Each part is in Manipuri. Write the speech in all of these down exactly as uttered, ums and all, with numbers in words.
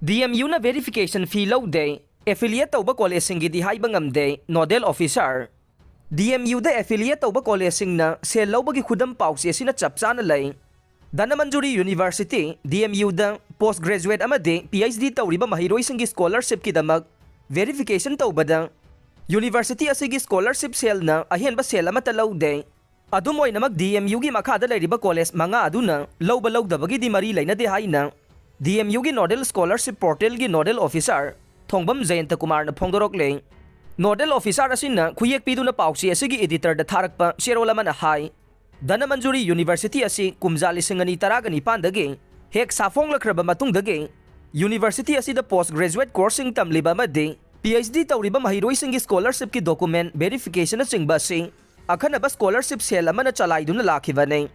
ꯗꯤ ꯑꯦꯝ ꯌꯨꯅ verification fee ꯂꯧꯗꯦ, affiliate ꯇꯧꯕ ꯀꯣꯂꯦꯖꯁꯤꯡꯒꯤꯗꯤ ꯍꯥꯏꯕ ꯉꯝꯗꯦ, ꯅꯣꯗꯦꯜ ꯑꯣꯐꯤꯁꯥꯔ꯫ ꯗꯤ ꯑꯦꯝ ꯌꯨꯗ affiliate ꯇꯧꯕ ꯀꯣꯂꯦꯖꯁꯤꯡꯅ ꯁꯦꯜ ꯂꯧꯕꯒꯤ ꯈꯨꯗꯝ ꯄꯥꯎꯆꯦ ꯑꯁꯤꯅ ꯆꯞ ꯆꯥꯅ ꯂꯩ꯫ ꯙꯅꯃꯟꯖꯨꯔꯤ ꯌꯨꯅꯤꯚꯔꯁꯤꯇꯤ, ꯗꯤ ꯑꯦꯝ ꯌꯨꯗ post graduate ꯑꯃꯗꯤ ꯄꯤ ꯑꯩꯆ ꯗꯤ ꯇꯧꯔꯤꯕ ꯃꯍꯩꯔꯣꯏꯁꯤꯡꯒꯤ scholarshipꯀꯤꯗꯃꯛ verification ꯇꯧꯕꯗ ꯌꯨꯅꯤꯚꯔꯁꯤꯇꯤ ꯑꯁꯤꯒꯤ scholarship ꯁꯦꯜꯅ ꯑꯍꯦꯟꯕ ꯁꯦꯜ ꯑꯃꯠꯇ ꯂꯧꯗꯦ꯫ ꯑꯗꯨꯝ ꯑꯣꯏꯅꯃꯛ, ꯗꯤ ꯑꯦꯝ ꯌꯨꯒꯤ ꯃꯈꯥꯗ ꯂꯩꯔꯤꯕ ꯀꯣꯂꯦꯖ ꯃꯉꯥ ꯑꯗꯨꯅ ꯂꯧꯕ ꯂꯧꯗꯕꯒꯤꯗꯤ ꯃꯔꯤ ꯂꯩꯅꯗꯦ ꯍꯥꯏꯅ ꯗꯤ ꯑꯦꯝ ꯌꯨꯒꯤ ꯅꯣꯗꯦꯜ scholarship portalꯒꯤ ꯅꯣꯗꯦꯜ ꯑꯣꯐꯤꯁꯥꯔ ꯊꯣꯡꯕꯝ ꯖꯌꯟꯇ ꯀꯨꯃꯥꯔꯅ ꯐꯣꯡꯗꯣꯔꯛꯂꯦ꯫ ꯅꯣꯗꯦꯜ ꯑꯣꯐꯤꯁꯥꯔ ꯑꯁꯤꯅ ꯈꯨꯌꯦꯛ ꯄꯤꯗꯨꯅ ꯄꯥꯎꯆꯦ ꯑꯁꯤꯒꯤ editorꯗ ꯊꯥꯔꯛꯄ ꯆꯦꯔꯣꯜ ꯑꯃꯅ ꯍꯥꯏ, ꯙꯅꯃꯟꯖꯨꯔꯤ ꯌꯨꯅꯤꯚꯔꯁꯤꯇꯤ ꯑꯁꯤ ꯀꯨꯝꯖꯥ ꯂꯤꯁꯤꯡ ꯑꯅꯤ ꯇꯔꯥꯒ ꯅꯤꯄꯥꯟꯗꯒꯤ ꯍꯦꯛ ꯁꯥꯐꯣꯡꯂꯛꯈ꯭ꯔꯕ ꯃꯇꯨꯡꯗꯒꯤ ꯌꯨꯅꯤꯚꯔꯁꯤꯇꯤ ꯑꯁꯤꯗ post graduate courseꯁꯤꯡ ꯇꯝꯂꯤꯕ ꯑꯃꯗꯤ ꯄꯤ ꯑꯩꯆ ꯗꯤ ꯇꯧꯔꯤꯕ ꯃꯍꯩꯔꯣꯏꯁꯤꯡꯒꯤ scholarshipꯀꯤ document verificationꯅꯆꯤꯡꯕ ꯑꯁꯤ ꯑꯈꯟꯅꯕ scholarship cell ꯑꯃꯅ ꯆꯂꯥꯏꯗꯨꯅ ꯂꯥꯛꯈꯤꯕꯅꯤ꯫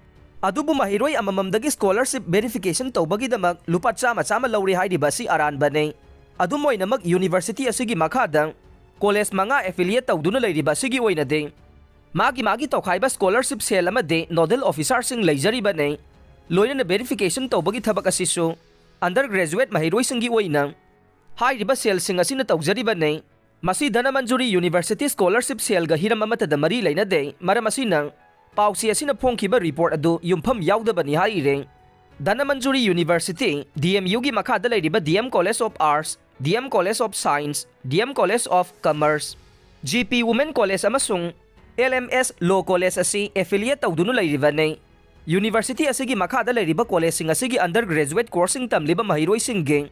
ꯑꯗꯨꯕꯨ ꯃꯍꯩꯔꯣꯏ ꯑꯃꯃꯝꯗꯒꯤ scholarship verification ꯇꯧꯕꯒꯤꯗꯃꯛ ꯂꯨꯄꯥ ꯆꯥꯝꯃ ꯆꯥꯝꯃ ꯂꯧꯔꯦ ꯍꯥꯏꯔꯤꯕ ꯑꯁꯤ ꯑꯔꯥꯟꯕꯅꯤ꯫ ꯑꯗꯨꯝ ꯑꯣꯏꯅꯃꯛ, ꯌꯨꯅꯤꯚꯔꯁꯤꯇꯤ ꯑꯁꯤꯒꯤ ꯃꯈꯥꯗ ꯀꯣꯂꯦꯖ ꯃꯉꯥ affiliate ꯇꯧꯗꯨꯅ ꯂꯩꯔꯤꯕ ꯑꯁꯤꯒꯤ ꯑꯣꯏꯅꯗꯤ ꯃꯥꯒꯤ ꯃꯥꯒꯤ ꯇꯧꯈꯥꯏꯕ scholarship cell ꯑꯃꯗꯤ ꯅꯣꯗꯦꯜ ꯑꯣꯐꯤꯁꯥꯔꯁꯤꯡ ꯂꯩꯖꯔꯤꯕꯅꯤ꯫ ꯂꯣꯏꯅꯅ verification ꯇꯧꯕꯒꯤ ꯊꯕꯛ ꯑꯁꯤꯁꯨ undergraduate ꯃꯍꯩꯔꯣꯏꯁꯤꯡꯒꯤ ꯑꯣꯏꯅ ꯍꯥꯏꯔꯤꯕ cellꯁꯤꯡ ꯑꯁꯤꯅ ꯇꯧꯖꯔꯤꯕꯅꯤ꯫ ꯃꯁꯤ ꯙꯅꯃꯟꯖꯨꯔꯤ ꯌꯨꯅꯤꯚꯔꯁꯤꯇꯤ scholarship cellꯒ ꯍꯤꯔꯝ ꯑꯃꯠꯇꯗ ꯃꯔꯤ ꯂꯩꯅꯗꯦ꯫ ꯃꯔꯝ ꯑꯁꯤꯅ ꯄꯥꯎꯆꯦ ꯑꯁꯤꯅ ꯐꯣꯡꯈꯤꯕ report ꯑꯗꯨ ꯌꯨꯝꯐꯝ ꯌꯥꯎꯗꯕꯅꯤ ꯍꯥꯏꯔꯦ꯫ ꯙꯅꯃꯟꯖꯨꯔꯤ ꯌꯨꯅꯤꯚꯔꯁꯤꯇꯤ, ꯗꯤ ꯑꯦꯝ ꯌꯨꯒꯤ ꯃꯈꯥꯗ ꯂꯩꯔꯤꯕ D M College of Arts, D M College of Science, D M College of Commerce, G P Women College ꯑꯃꯁꯨꯡ ꯑꯦꯜ ꯑꯦꯝ ꯑꯦꯁ Law College ꯑꯁꯤ affiliate ꯇꯧꯗꯨꯅ ꯂꯩꯔꯤꯕꯅꯤ꯫ ꯌꯨꯅꯤꯚꯔꯁꯤꯇꯤ ꯑꯁꯤꯒꯤ ꯃꯈꯥꯗ ꯂꯩꯔꯤꯕ ꯀꯣꯂꯦꯖꯁꯤꯡ ꯑꯁꯤꯒꯤ undergraduate courseꯁꯤꯡ ꯇꯝꯂꯤꯕ ꯃꯍꯩꯔꯣꯏꯁꯤꯡꯒꯤ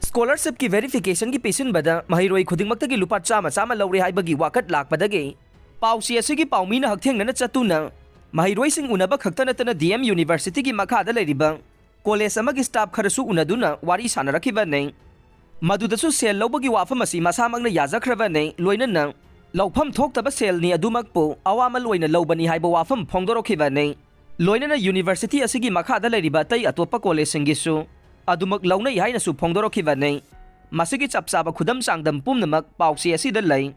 scholarshipꯀꯤ verificationꯒꯤ ꯄꯤꯁꯤꯟꯕꯗ ꯃꯍꯩꯔꯣꯏ ꯈꯨꯗꯤꯡꯃꯛꯇꯒꯤ ꯂꯨꯄꯥ ꯆꯥꯝꯃ ꯆꯥꯝꯃ ꯂꯧꯔꯦ ꯍꯥꯏꯕꯒꯤ ꯋꯥꯀꯠ ꯂꯥꯛꯄꯗꯒꯤ ꯄꯥꯎꯆꯦ ꯑꯁꯤꯒꯤ ꯄꯥꯎꯃꯤꯅ ꯍꯛꯊꯦꯡꯅꯅ ꯆꯠꯇꯨꯅ ꯃꯍꯩꯔꯣꯏꯁꯤꯡ ꯎꯅꯕ ꯈꯛꯇ ꯅꯠꯇꯅ ꯗꯤ ꯑꯦꯝ ꯌꯨꯅꯤꯚꯔꯁꯤꯇꯤꯒꯤ ꯃꯈꯥꯗ ꯂꯩꯔꯤꯕ ꯀꯣꯂꯦꯖ ꯑꯃꯒꯤ staff ꯈꯔꯁꯨ ꯎꯅꯗꯨꯅ ꯋꯥꯔꯤ ꯁꯥꯟꯅꯔꯛꯈꯤꯕꯅꯤ꯫ ꯃꯗꯨꯗꯁꯨ cell ꯂꯧꯕꯒꯤ ꯋꯥꯐꯝ ꯑꯁꯤ ꯃꯁꯥꯃꯛꯅ ꯌꯥꯖꯈ꯭ꯔꯕꯅꯤ, ꯂꯣꯏꯅꯅ ꯂꯧꯐꯝ ꯊꯣꯛꯇꯕ cellꯅꯤ ꯑꯗꯨꯃꯛꯄꯨ ꯑꯋꯥꯃꯜ ꯑꯣꯏꯅ ꯂꯧꯕꯅꯤ ꯍꯥꯏꯕ ꯋꯥꯐꯝ ꯐꯣꯡꯗꯣꯔꯛꯈꯤꯕꯅꯤ꯫ ꯂꯣꯏꯅꯅ ꯌꯨꯅꯤꯚꯔꯁꯤꯇꯤ ꯑꯁꯤꯒꯤ ꯃꯈꯥꯗ ꯂꯩꯔꯤꯕ ꯑꯇꯩ ꯑꯇꯣꯞꯄ ꯀꯣꯂꯦꯖꯁꯤꯡꯒꯤꯁꯨ ꯑꯗꯨꯃꯛ ꯂꯧꯅꯩ ꯍꯥꯏꯅꯁꯨ ꯐꯣꯡꯗꯣꯔꯛꯈꯤꯕꯅꯤ꯫ ꯃꯁꯤꯒꯤ ꯆꯞ ꯆꯥꯕ ꯈꯨꯗꯝ ꯆꯥꯡꯗꯝ ꯄꯨꯝꯅꯃꯛ ꯄꯥꯎꯆꯦ ꯑꯁꯤꯗ ꯂꯩ꯫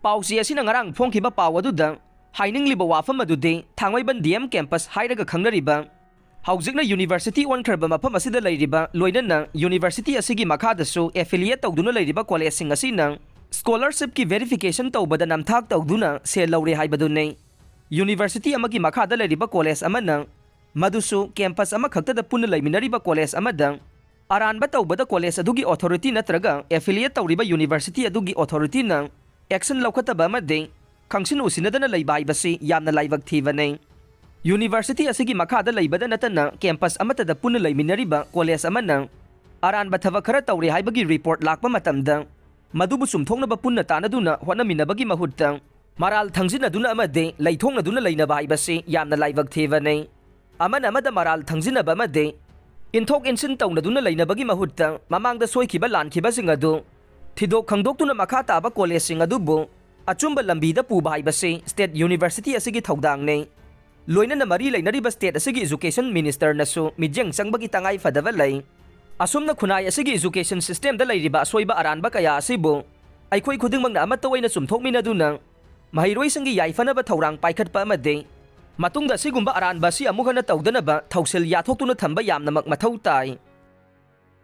ꯄꯥꯎꯆꯦ ꯑꯁꯤꯅ ꯉꯔꯥꯡ ꯐꯣꯡꯈꯤꯕ ꯄꯥꯎ ꯑꯗꯨꯗ ꯍꯥꯏꯅꯤꯡꯂꯤꯕ ꯋꯥꯐꯝ ꯑꯗꯨꯗꯤ ꯊꯥꯡꯃꯩꯕꯟ ꯗꯤ ꯑꯦꯝ campus ꯍꯥꯏꯔꯒ ꯈꯪꯅꯔꯤꯕ ꯍꯧꯖꯤꯛꯅ university ꯑꯣꯟꯈ꯭ꯔꯕ ꯃꯐꯝ ꯑꯁꯤꯗ ꯂꯩꯔꯤꯕ, ꯂꯣꯏꯅꯅ university ꯑꯁꯤꯒꯤ ꯃꯈꯥꯗꯁꯨ affiliate ꯇꯧꯗꯨꯅ ꯂꯩꯔꯤꯕ collegeꯁꯤꯡ ꯑꯁꯤꯅ scholarshipꯀꯤ verification ꯇꯧꯕꯗ ꯅꯝꯊꯥꯛ ꯇꯧꯗꯨꯅ ꯁꯦꯜ ꯂꯧꯔꯦ ꯍꯥꯏꯕꯗꯨꯅꯤ꯫ University ꯑꯃꯒꯤ ꯃꯈꯥꯗ ꯂꯩꯔꯤꯕ college ꯑꯃꯅ, ꯃꯗꯨꯁꯨ campus ꯑꯃꯈꯛꯇꯗ ꯄꯨꯟꯅ ꯂꯩꯃꯤꯟꯅꯔꯤꯕ college ꯑꯃꯗ, ꯑꯔꯥꯟꯕ ꯇꯧꯕꯗ college ꯑꯗꯨꯒꯤ authority ꯅꯠꯇ꯭ꯔꯒ affiliate ꯇꯧꯔꯤꯕ university ꯑꯗꯨꯒꯤ authorityꯅ action ꯂꯧꯈꯠꯇꯕ ꯑꯃꯗꯤ ꯈꯪꯁꯤꯟ ꯎꯁꯤꯟꯅꯗꯅ ꯂꯩꯕ ꯍꯥꯏꯕꯁꯤ ꯌꯥꯝꯅ ꯂꯥꯏꯕꯛ ꯊꯤꯕꯅꯤ꯫ University ꯑꯁꯤꯒꯤ ꯃꯈꯥꯗ ꯂꯩꯕꯗ ꯅꯠꯇꯅ campus ꯑꯃꯠꯇꯗ ꯄꯨꯟꯅ ꯂꯩꯃꯤꯟꯅꯔꯤꯕ college ꯑꯃꯅ ꯑꯔꯥꯟꯕ ꯊꯕꯛ ꯈꯔ ꯇꯧꯔꯦ ꯍꯥꯏꯕꯒꯤ report ꯂꯥꯛꯄ ꯃꯇꯝꯗ, ꯃꯗꯨꯕꯨ ꯆꯨꯝꯊꯣꯛꯅꯕ ꯄꯨꯟꯅ ꯇꯥꯟꯅꯗꯨꯅ ꯍꯣꯠꯅꯃꯤꯟꯅꯕꯒꯤ ꯃꯍꯨꯠꯇ, ꯃꯔꯥꯜ ꯊꯪꯖꯤꯟꯅꯗꯨꯅ ꯑꯃꯗꯤ ꯂꯩꯊꯣꯛꯅꯗꯨꯅ ꯂꯩꯅꯕ ꯍꯥꯏꯕꯁꯤ ꯌꯥꯝꯅ ꯂꯥꯏꯕꯛ ꯊꯤꯕꯅꯤ꯫ ꯑꯃꯅ ꯑꯃꯗ ꯃꯔꯥꯜ ꯊꯪꯖꯤꯟꯅꯕ ꯑꯃꯗꯤ ꯏꯟꯊꯣꯛ ꯏꯟꯁꯤꯟ ꯇꯧꯅꯗꯨꯅ ꯂꯩꯅꯕꯒꯤ ꯃꯍꯨꯠꯇ, ꯃꯃꯥꯡꯗ ꯁꯣꯏꯈꯤꯕ ꯂꯥꯟꯈꯤꯕꯁꯤꯡ ꯑꯗꯨ ꯊꯤꯗꯣꯛ ꯈꯪꯗꯣꯛꯇꯨꯅ ꯃꯈꯥ ꯇꯥꯕ collegeꯁꯤꯡ ꯑꯗꯨꯕꯨ ꯑꯆꯨꯝꯕ ꯂꯝꯕꯤꯗ ꯄꯨꯕ ꯍꯥꯏꯕꯁꯤ state university ꯑꯁꯤꯒꯤ ꯊꯧꯗꯥꯡꯅꯤ꯫ ꯂꯣꯏꯅꯅ ꯃꯔꯤ ꯂꯩꯅꯔꯤꯕ state ꯑꯁꯤꯒꯤ education ministerꯅꯁꯨ ꯃꯤꯠꯌꯦꯡ ꯆꯪꯕꯒꯤ ꯇꯉꯥꯏ ꯐꯗꯕ ꯂꯩ꯫ ꯑꯁꯨꯝꯅ ꯈꯨꯟꯅꯥꯏ ꯑꯁꯤꯒꯤ education systemꯗ ꯂꯩꯔꯤꯕ ꯑꯁꯣꯏꯕ ꯑꯔꯥꯟꯕ ꯀꯌꯥ ꯑꯁꯤꯕꯨ ꯑꯩꯈꯣꯏ ꯈꯨꯗꯤꯡꯃꯛꯅ ꯑꯃꯠꯇ ꯑꯣꯏꯅ ꯆꯨꯝꯊꯣꯛꯃꯤꯟꯅꯗꯨꯅ, ꯃꯍꯩꯔꯣꯏꯁꯤꯡꯒꯤ ꯌꯥꯏꯐꯅꯕ ꯊꯧꯔꯥꯡ ꯄꯥꯏꯈꯠꯄ ꯑꯃꯗꯤ ꯃꯇꯨꯡꯗ ꯑꯁꯤꯒꯨꯝꯕ ꯑꯔꯥꯟꯕ ꯑꯁꯤ ꯑꯃꯨꯛ ꯍꯟꯅ ꯇꯧꯗꯅꯕ ꯊꯧꯁꯤꯜ ꯌꯥꯊꯣꯛꯇꯨꯅ ꯊꯝꯕ ꯌꯥꯝꯅꯃꯛ ꯃꯊꯧ ꯇꯥꯏ꯫